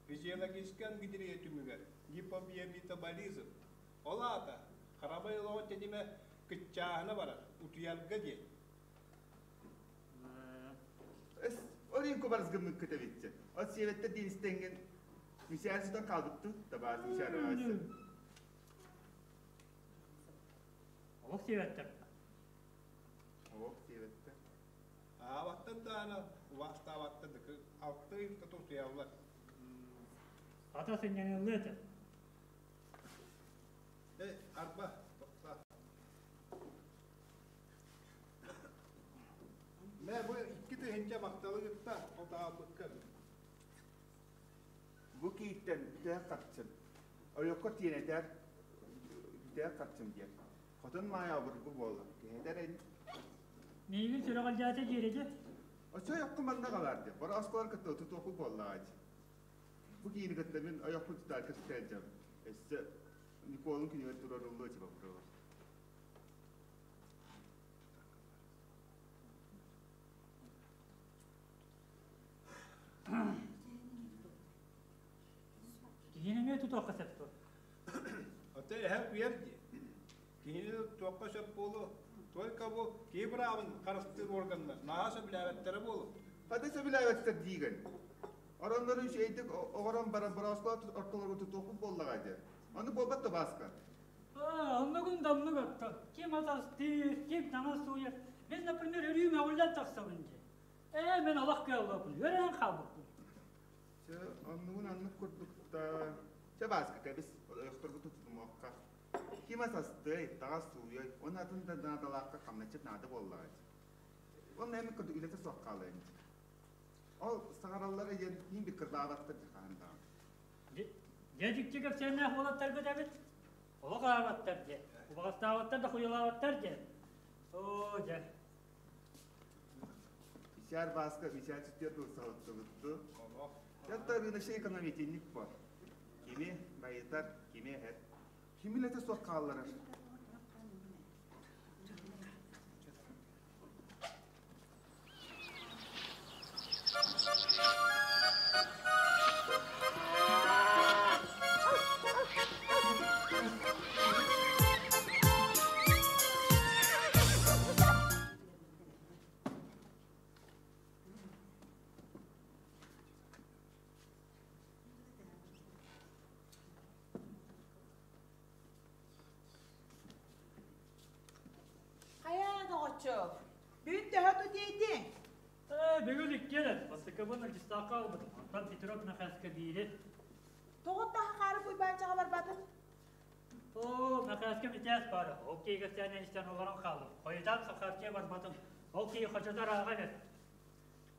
физиологическай ангидрия түмүгэр гипобиометаболизм. Ол аата, харабай олоҕо тэтимэ кыччааһына барар, утуйарга диэн. Эс, орин кубарыс гыммыккыт эбитчи. От сиэбэттэр диэн истэҥҥин мисээр сытан хаалбыттын, табаас мисээр аҕайсы. Олох сиэбэттэр. Олох сиэбэттэр. Аабаттан даана, убаастаабаттан да алты ый утуйаллар. Ата сынньаныллыы этэ. Э, арба, тохтоо. Мэ бу 2000 махталы кытта отаабыкка. Бу кииттэн бүтээх харчым. Ойокко тиэнэтэр бүтээх харчым диэн. Хотун Маайа обургу буолла. Киһитэр эн. Миигин сүрэҕэлдьээтэ диэри Оччо ойокко манна қалар деп. Бара осколар кытта тутуоху буоллаҕа дии. Бу киини кытта мин ойохпун тутаарга сытааччым. Өссө Николун күнүгэр турарыллыа дии боппуруос. Киһини эмиэ тутуохха сөп дуо? Ата эһэ уйар дии. Киһини тутуохха сөп буолуо. Только бу киһи быраабын харыстыыр органнар наһаа сөбүлээбэттэрэ буолуо. Хата сөбүлээбэттэр диигин. Ороннору үчүгэйдик оҕорон баран борооско ортолору тутуохпут буоллаҕа дии. Ону буолбат да Бааска. Оннугун да оннук оттон. Ким ас астыыр, ким таҥас сууйар. Мин, например, өрүү мөҕүллэн тахсабын дии. Ээ, мин олох кыаллаппын, үөрэнэн хаалбыппын. Чэ, оннугун оннук курдук да... Чэ, Бааска, кэбис, ойохторгутун тутумуохха. Ким ас астыай, таҥас сууйай, уонна атын да наадалаахха хамначчыт наада буоллаҕа дии. Уонна эмит курдук үлэтэ суох хаалыаҥ дии. Ол саҥараллара диэн иин бит кырбаабаттар дии хаһан даҕаны. Дьэ дьикти кэпсээннээх уолаттаргыт эбит. Олох аабаттар дьэ. Убаҕастаабаттар да хуйалаабаттар дьэ. Оо дьэ. Мичээр Бааска мичээр сүтүөр туурсалыттыбытту. Дьэ рыночный экономитинник бар. Кими байытар, кими эһэр. Кими үлэтэ суох хаалларар. Хайа, доҕоччуок, бүгүн төһө тутийтиҥ? Ээ, бүгүн иккиэн бастакыбын Альдистаахха ылбытым. Онтон Петров Мэхээскэ биири. Тоҕо таһахаары Уйбаанчаҕа барбатын? Оо, Мэхээскэ митээс баара. Ол киһи кэпсээнэ истэн олорон хааллым. Хойутаан Сахарчыа барбатым. Ол киһи хочотор ааҕа эбит.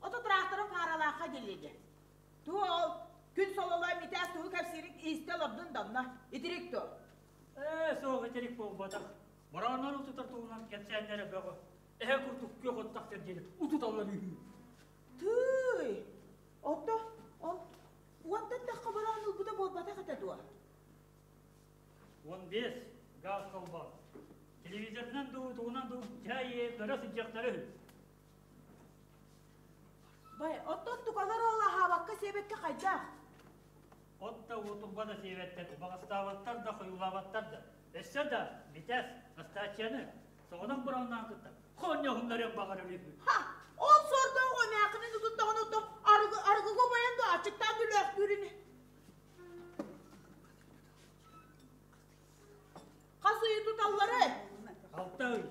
Ото тракторын фааралаахха диэлиэгэ. Туох ол күн сололоо митээс тугу кэпсиирин истэ олордун да онно. Итирик дуо? Ээ, суох итирик буолбатах. Борооннор утутар туһунан кэпсээннэрэ бөҕө. Эһэ курдук күөх оттох сирдиэни утуталлар үһү. Тыый! Отто ол уонтан тахха бороон ылбыта буолбатах этэ дуо? 15 газ холбоон. Телевизорынан дуу, тугунан дуу чай көрө сылдьыахтара үһү. Бай, оттон тукалар ол аһаабакка сиэбэккэ хайдах? От да уотурба да сиэбэттэр, убаҕастаабаттар да, хойуулаабаттар да. Өссө да, Митэс, Настааччыйаны соҕотох быраҕыннаан кытта хонньоһуннарыан баҕарар үһү. Ха! Ол сордоох эмээххинин утуттаҕына отто арыгы, арыгыга убайан да аччыктаан бүлөөхтүүр ини. Хас ыйы туталлары? 6 ый.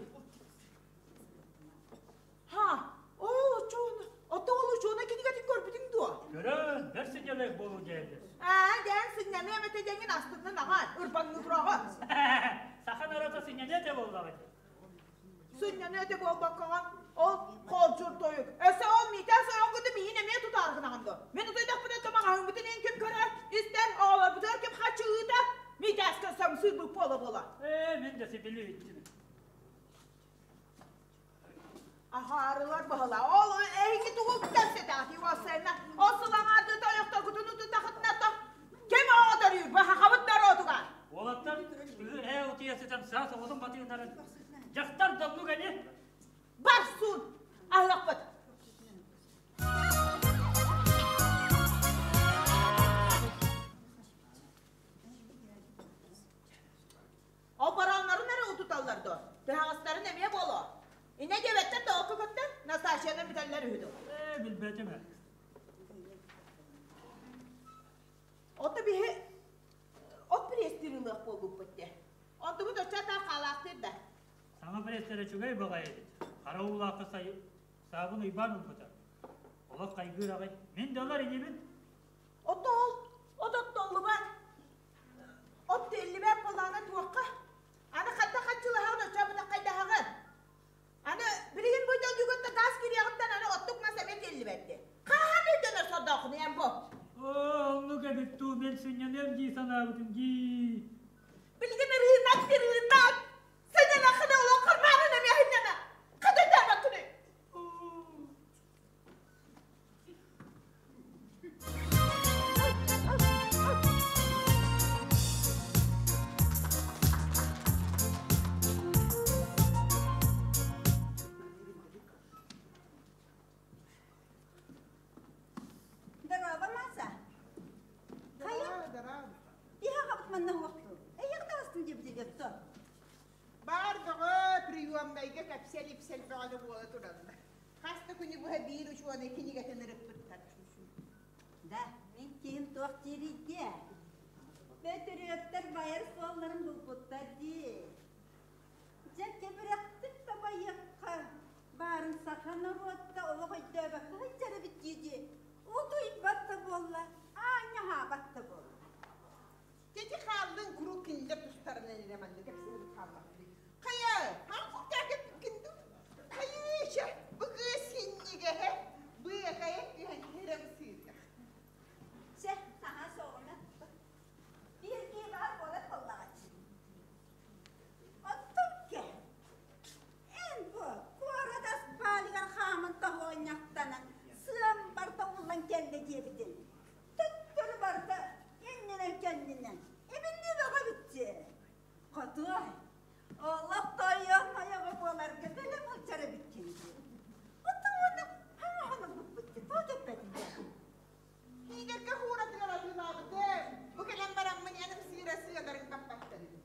Ха, оо, чуона, ото ол учуона кинигэтин көрбүтүҥ дуо? Көрөн, бэр сынньалыах буолуу дьээбилэр. Аа, дээн сынньаныам этэ диэҥҥин астыннын аҕаан, ырбаҥныы тураҕын. этэ буоллаҕа дии. Сынньаныа этэ буолбаккаҕын, ол холдьур тойук. Өссө ол Митя сойоҥгуту миигин эмиэ тутаары гынаҕын дуо? Мин утуйдахпына томаҕаһыҥмытын иһин ким көрөр, истэр, оҕолорбутугар ким хаччы ыытар? Митяска самсыырбыт буола-буола. Ээ, мин да сибили иттим. Аһаарылар баһыла. Ол эһиги тугу кэпсэтэҕит Ивасена? Ол сылаҥаардыыта ойохторгутун утутахытына то ким оҕо төрүүр бу хахабыт норуотугар? Уолаттар ээ утуйа сытан саас оҕотун батыынарын дьахтар домнук ини. Бар суун аһыахпыт. Ол барааннарын эрэ утуталлар дуо? Тыһаҕастарын эмиэ буолуо. Иннэ диэбэттэр да окко көттөр, Настасьяны бүтэллэр үһү дуо? Ээ, билбэтим ээ. Ото биһи от пресстиир ылыах буолбуппут дии. Онтубут оччо атаах хаалаахтыыр да. Саҥа пресстэр үчүгэй баҕайы эбит. Хара уулаахха саабын уйбаан ылбыта. Олох хайгыыр аҕай. Мин да ылар инибин. Ото ол от оттоллубат. От тиэллибэт буоллаҕына туохха? Аны ханна хаччылаһаҕын оччообута хайдаһаҕын? Аны билигин бу дойдугутта газ кириэҕиттэн аны оттук мас эмиэ тиэллибэт дии. Хаһан өйдөнөр сордооххун эн бу? Оо, оннук эбит дуу, мен сынньаныам дии санаабытым дии. Билигин ырыынак ырыынак! Сынньанаххына олох хармаанын эмиэ сынньана. Хата өйдөөбөккүнүй? Дороба, Маса. Хайа? Биһаҕабыт манна уохту. Эйиэх таҕыстым диэбитигэр то. Баар бөҕө приемнайга кэпсэл-ипсэл бөҕөнү буола тураллар. Хас да күнү быһа биир учуонай кинигэтин ырыппыттар. Да, мин киһим туох диирий диэ? Бөтүрүөптэр байар суолларын булбуттар дии. Дьэ, кэбирэхтик да байыахха, баарын саха норуотта олох өйдөөбөккө сылдьар эбит дии-дии. Утуйбат да буолла, аанньа аһаабат да буолла. Кэти хааллын куруук кинилэр тустарынан эрэ маннык кэпсээн хааллахпыный. Хайа, хаҥкуктаакаппыккын дуу? Хайыыча, бу кыыс синньигэһэ, быакайа түһэн иһэрэ сыырга. Чэ, наһаа суоҕуна. Биир киһи баар буолар буоллаҕа Оттон кэ, эн бу куорат аспаалыгар хааман тоһуонньахтанан сыам барыта ууллан кэллэ диэбитин төттөрү барыта иннинэн-кэннинэн эбиллии бөҕө эбит Хотуой, олох тойон ойоҕо буоларга бэлэм сылдьар эбиккин дии. Оттон уонна хаҥаһын ылбыппыт дии, туох эппэтиҥ Киинэргэ кууратыгар атыылаабытым. Бу кэлэн бараммын эн ымсыыра сыаларын баппаттар үһү.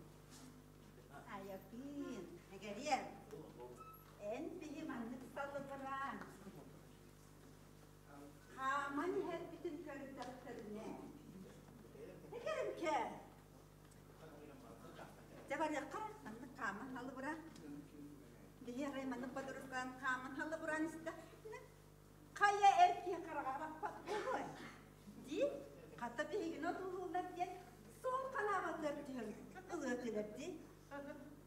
Айакыын, эгэриэм, эн биһи маннык салыбыраан Хааман иһэрбитин көрдөхтөрүнэ, Экэримкэ, дьэ барыахха, маннык хааман халыбыраан. Биһи арай маннык бодоруспаан хааман халыбыраан истэхпитинэ, хайа эр киһи хараҕа баппат буолуой? Дии, хата биһигини одуулууллар диэн суол ханаабатыгар түһэн ылыа этилэр дии.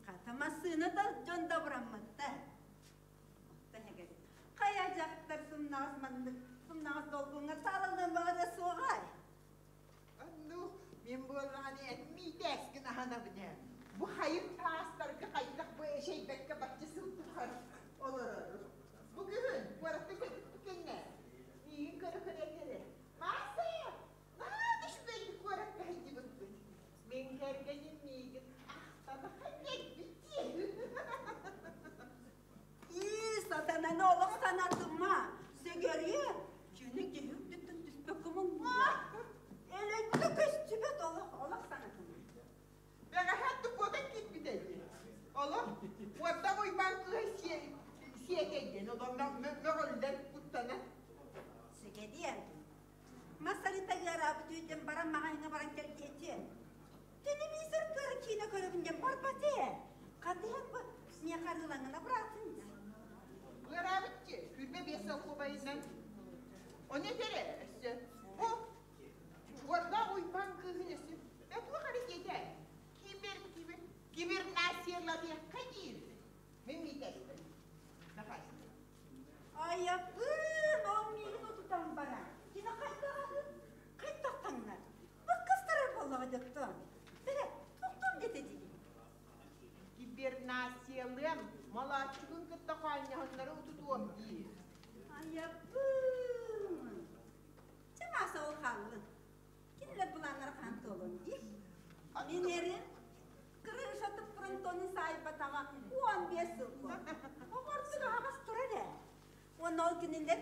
Хата массыына да дьон да абыраммыттар. Хайа дьахтар сымнаҕас маннык сымнаҕас долгуҥҥа таалалыан баҕарыа суоҕай? Онну мин буоллаҕына эн миитээскин аһанабын ээ. Бу хайын таастарга хайдах бу эшэйбэккэ бачча сыл тухары олорору. Бу күһүн куоракка көтүппүт кэннэ миигин көрө-көрө этэрэ. Мааса, наһаа да үчүгэйдик куоракка сылдьыбыппыт. Мин кэргэним миигин ахтан ахан кэлбит дии. Ии, сатананы олох санатыма. Сөгөрүө, күнү киһи үрдүттэн түспэккэ муҥнуо. Элэйбитэ көстүбэт олох, олох санатыма. Бэҕэһээ тукуотан киирбитэ дии. Олох уордах Уйбаан кыыһа сиэкэйдиэн олох мөҕүллэн куттанан. Сүгэриэн, мас арыыта ыараабыт үөтэн баран маҕаһыыҥҥа баран кэлбиэтиэ. Телевизор көр киинэ көрөбүн диэн барбат ээ. Хатыһан бу миэхэ арыылаҥына быраатын. Ыараабыт дии, 25 сыл кубайынан. Ону этэрэ өссө. Бу уордаах Уйбаан кыыһын өссө бэтуох эрэ диэтэ. Кибер, кибер, кибернасияланыахха Гибернациялыам, молооччугун кытта хоонньоһуннары утутуом диир. Айабын! Чэ, Мааса ол хааллын. Кинилэр былааннара хаан туолуон дии. Мин эрим крышатын фронтонун саайбатаҕа 15 сыл буолла. Оҕордук аһаҕас турар ээ. Уонна ол кинилэр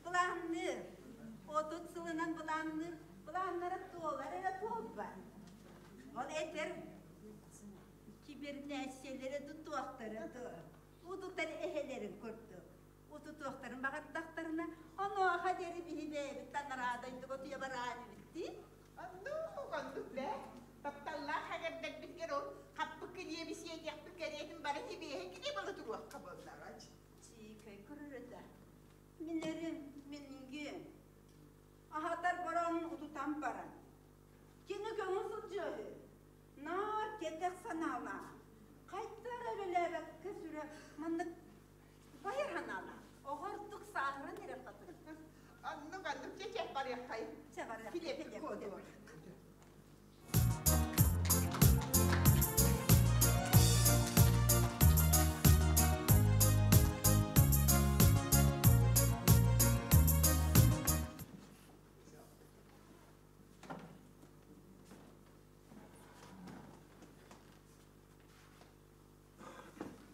былаанныыр, 30 сылынан былаанныыр, былааннара туолар эрэ туолбат. Ол этэр кибернээссийэлэрэ тутуохтара дуо? Утутар эһэлэрин курдук. Утутуохтарын баҕардахтарына, онуоха диэри биһи бэйэбит анараа дойдуга утуйа бараан эбиттии. Оннук, оннук бээ. Тапталлаах эҕэрдэрбитигэр ол хаппыт килиэби сиэтиэхпит кэриэтин бары сибиэһэй килиэп ыла туруохха буоллаҕа. Чиикэй көрөр этэ. Мин эрим, мингин. Аһатар баран утутан баран. Кини көҥүл сылдьыаһы. Наар кэтэх санаалаах. Хайдах үлэлээбэккэ сүрэ маннык байар санаалаах. Оҕо ордук сааһыран эрэр хатын. Оннук, оннук, чэ, чэ, барыаххай. Чэ, барыах. Килиэппит куотуо.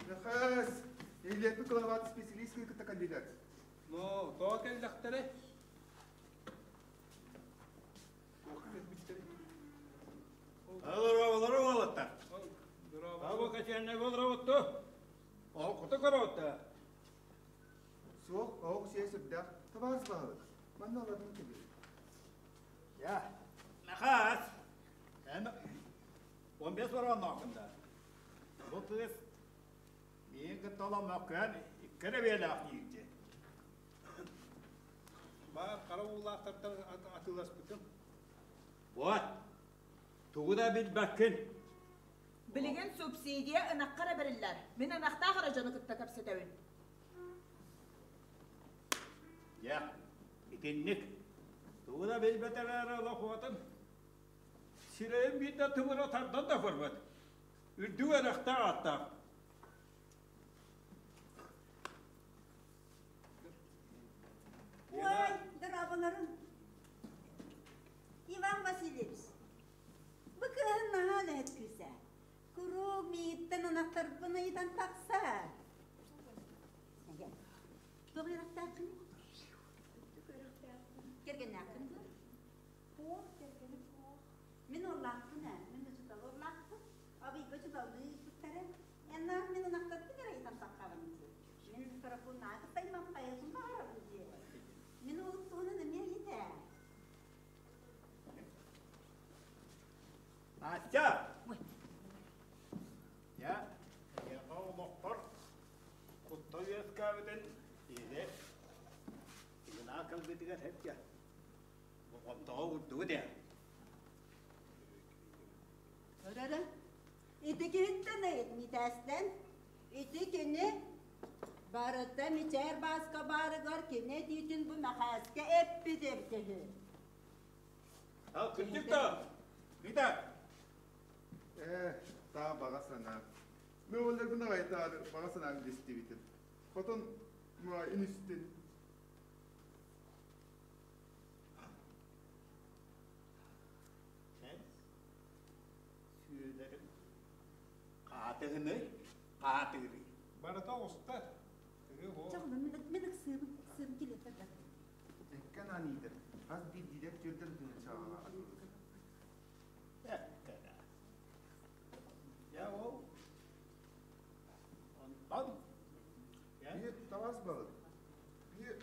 Мэхээс, Илиэппи кылабаат специалистскай кытта кандидат. Но, тоҕо кэллэхтэрэй? Туохха кэлбиттэрий? Олоро уолаттар. Абы качанна олоробутту. Ол кута көрөттө. Суох, оһох сиэ сүрдээх. Табаарыс баһылык, манна олордун кэбиһ. Я, Махаас. Эн 15 баран да. Бу кыыс миин кытта оломмоккун икки эрэ биэлээх диирди. Баар хара уулаахтартан атыыласпытым. Вот, тугу да билбэккин. Билигин субсидия ынахха эрэ бэриллэр. Мин ынахтаах эрэ дьону кытта кэпсэтэбин. Дьэ, итинник. Тугу да билбэтэр эрэ олох Сирэйин биирдэ тымыра тардан да көрбөт. Үрдүк эрэхтээх аттаах. Ой, дорооболорун. Иван Васильевич, бу кыһын наһаа үлэһит кыыс ээ. Куруук миигиттэн ынахтарбын ыйытан тахсар. Туох үөрэхтээххиний? Кэргэннээххин дуо? Суох, кэргэним суох. Мин уоллаахпын ээ, мин учуутал уоллаахпын. Абыйга учууталлыы ыыппыттара. Эн мин ынахтарбын эрэ ыйытан таххабын дии. Мин Карапуннаа кытта аймаххайыахпын баҕарабын дии. Мин уолум туһунан эмиэ ыйыт ээ. Настя! Я, эйиэхэ олохпор куттал үөскээбитин или игнаа кэлбитигэр сэргэ болҕомтоҕо уурдугут ээ. Көрөрө, ити киһиттэн ыйыт Митээстэн. Ити кини барыта Мичээр Бааска баарыгар кини этиитин бу Мэхээскэ эппит эбит үһү. Ал кырдьык да, Рита! Ээ, таа баҕа санаа. Мен олларбын аҕайтаары баҕа санаам дистибитим. Хотон инистин. Эн сүөлэрим хаатыһыный, хаатыырый. Барыта оҕустар. Чэ, мин ыксыыбын, ыксыыбын килиэппэр да. Эккэн аан иитэр, хас биирдиилэр түөртэн тыһыынчаҕа атыылыыр. Эккэнэ. Дьэ ол онтон Биир табаас балык. Биир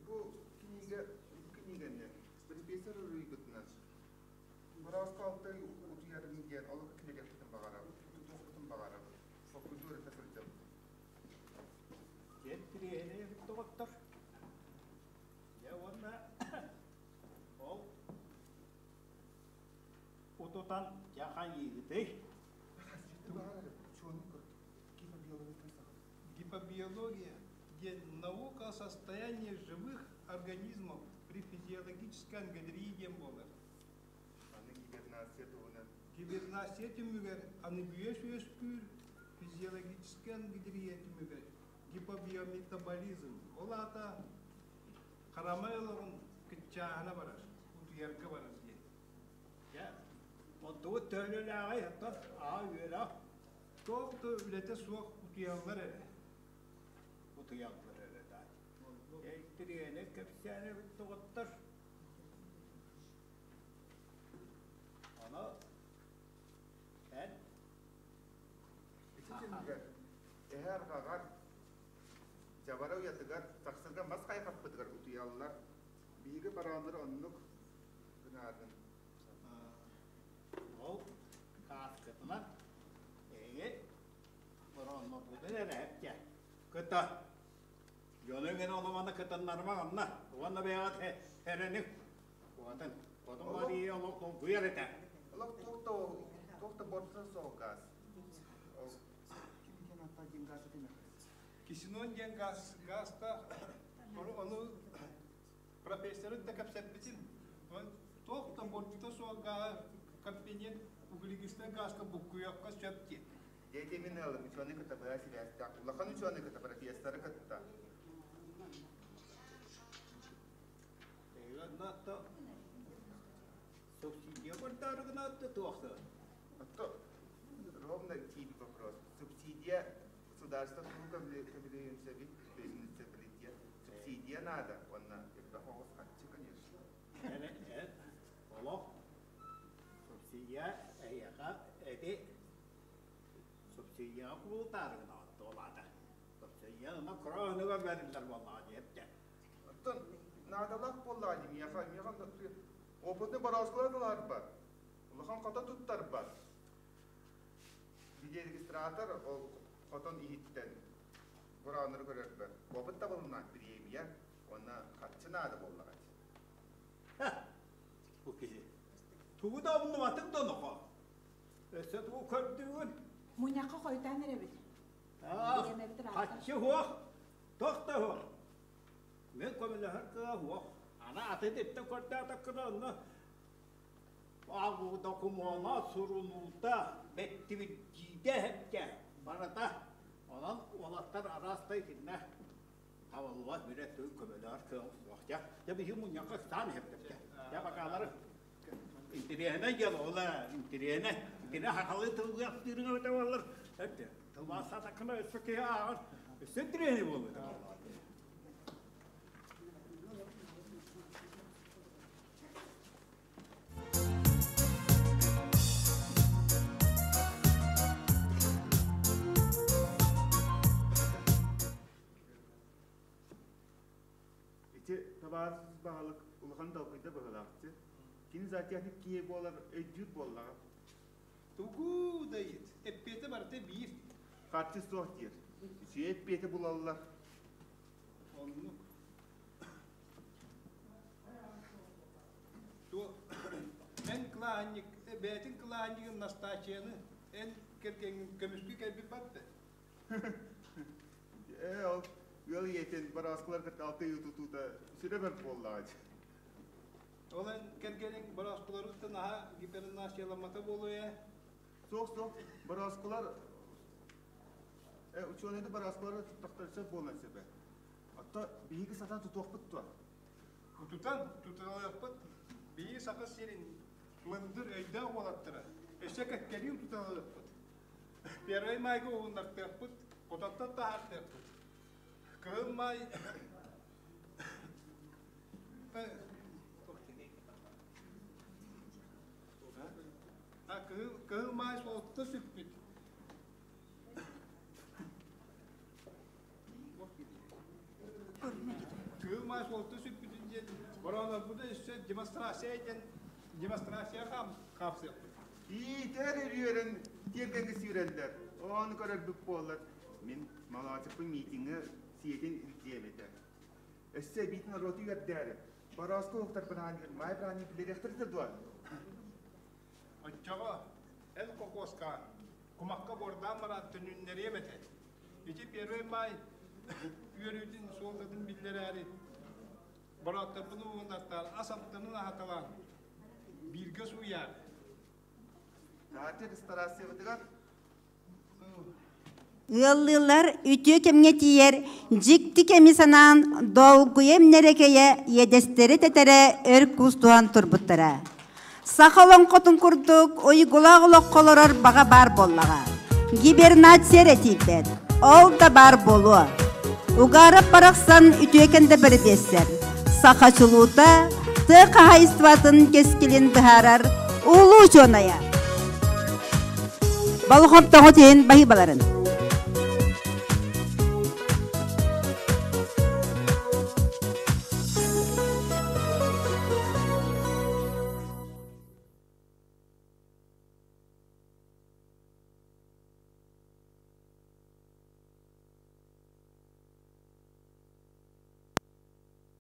бу кинигэ бу кинигэни профессор ыйбытынан бырааска алтай утуйарын диэн олох кинигэппитин баҕарабыт, тутуохпутун баҕарабыт. Соккудуу эрэ сылдьабыт. Диэн тириэһинэй эбит доҕоттор. Дьэ уонна ол утутан дьэ хайыыгытый? Гипобиология диэн наука о состоянии живых организмов при физиологической ангодрии диэн буолар. Аны гибернация туһунан. Гибернация түмүгэр аны бүөс үөскүүр. Физиологическай ангидрия түмүгэр гипобиометаболизм, ол аата харамай олоҕун кыччааһына барар, утуйарга барар диэн. Дьэ, онтубут төһөлөлөөҕүй оттон аа үөрэх Туох да үлэтэ суох утуйаллар эрэ. Утуйаллар эрэ да. Интириэни кэпсээн эбит доҕоттор. Ону эн Ити түмүгэр эһэ арҕаҕар, дьабара уйатыгар, сахсырга мас хайҕаппытыгар утуйаллар. Биһиги барааннары оннук гынаатын. Ол кааскытынан эһиги борооннорбутун эрэ эпчэ кыта дьону гэн оломаны кытыннарма онно уонна бэйэҕит эрэниҥ уотун отун Мария олох долгуйар этэ. Олох туох да туох да борса суох газ. Ол ким ата диэн газ этимэ. Кисинон диэн газ газтаах ону ону профессоры да кэпсэппитим. Туох да бордута суох гааһы компонент углекислай гааска буккуйуохха сөп диэн. Дети мин ыалым учуонай кытта быһа сибээстээх. Улахан учуонай кытта профессоры кытта. Субсидия көрдөөрүгүнэ туохсы. Отто ровно тип вопрос. Субсидия государство тугу көмөлөйүн сөбүй? То есть муниципалитет. Субсидия надо, уонна элбэх оҕус харчы, конечно. Олох субсидия эйиэхэ эти субсидияҕа кубулутаарыгына оттуолаата. Субсидия ына кыра бэриллэр буоллаҕа диэптэ. Оттон наадалаах буоллаҕа дии миэхэ, миэхэ опытны борооскулар ыларбар, улахан хото туттарбар. Видеорегистратор ол хотон иһиттэн бурааннары көрөрбөр опыт табылына премия уонна харчы наада буоллаҕа дии. Бу киһи тугу да умнубатыҥ да нохо. Өссө тугу көрдүүгүн? Мунньахха хойутаан эрэбит. Хаччы хуох, тох да хуох. Мен көмөлөһөр кыа хуох. Ана аты диптен көрдөтөккүнэ онно агу докумуона сурунуута бэттибит хепке барата. Онон уолаттар араастай кинне табыллыбат биле тыл көмөлөөр кыа суох. Дьэ, дьэ биһи мунньахха ыстаан хептепте. Дьэ бакаалары интириэһинэй дьыала ол ээ, интириэһинэй. Итини хахалыы тылгыахтыырыҥа эбэтэ буоллар, эттэ, тылбаастаатаххына өссө киһи ааҕар, өссө интириэһинэй буолуо этэ буоллаҕа дии. Ити табаарыс баһылык улахан долгуйда быһыылаахчы. Кини затяник киһи буолар өйдүүр буоллаҕа. Тугу да ыйыт, эппиэтэ барыта биир. Харчы суох диир. Үчүгэй эппиэти булаллар. Оннук. Ту эн кылааһынньык, бэйэтин кылааһынньыгын Настааччыйаны эн кэргэҥҥин көмүскүү кэлбит батты. Ээ, ол ыал ийэтин борооскулар кытта алты ый тутуута сүрэ бэрт буоллаҕа дии. Ол эн кэргэниҥ борооскуларыттан аһа гипернасияламмата буолуо ээ? Суох, суох. Борооскулар э, учуонайды борооскулары туттахтар сөп буолуон сөп ээ. Отто биһиги сатаан тутуохпут дуо? Тутан туталыахпыт. Биһиги Саха сирин мындыр өйдөөх уолаттара өссө кэккэлии туталыахпыт. Первый майга уһуннартыахпыт, хототтон таһаартыахпыт. Кыһыл маай кыһыл, кыһыл маай суолта сүппүт. Кыһыл маай суолта сүппүтүн диэн бороонорбута өссө демонстрация диэн демонстрация хаамсыахпыт. Иитэр үөрэн тиэргэҥҥэ сүүрэллэр. Ону көрөрбүт буоллар, мин Малаачыкпын миитиҥҥэ сиэтин илдьиэм этэ. Өссө эбиитин норуоту үөрдээри, борооску уһуктарбын аан маай быраанньык билиэхтэр этэ дуо? Оччоҕо эн кокуоскаҕын кумахха буордаан баран төнүннэриэм этэ. Ити Первый Май үөрүүтүн суолтатын биллэрээри бороотторбун уһуннартаан ас амтанын аһаталаан бииргэ сууйаары. Таһырдьа ресторациябытыгар. Ыаллыылар үтүө кэмҥэ тиийэр дьикти кэми санаан долгуйа имнэрэкэйэ иэдэстэрэ тэтэрэ өр куустуһан турбуттара. Саха олоҥхотун курдук уйгулаах олоххо олорор баҕа баар буоллаҕа. Гибернация эрэ тиийбэт, ол да баар буолуо. Угаров барахсан үтүөкэн да бэрэпиэссэр. Саха чулуута тыа хаһаайыстыбатын кэскилин быһаарар улуу учуонайа. Болҕомтоҕут иһин баһыыбаларын.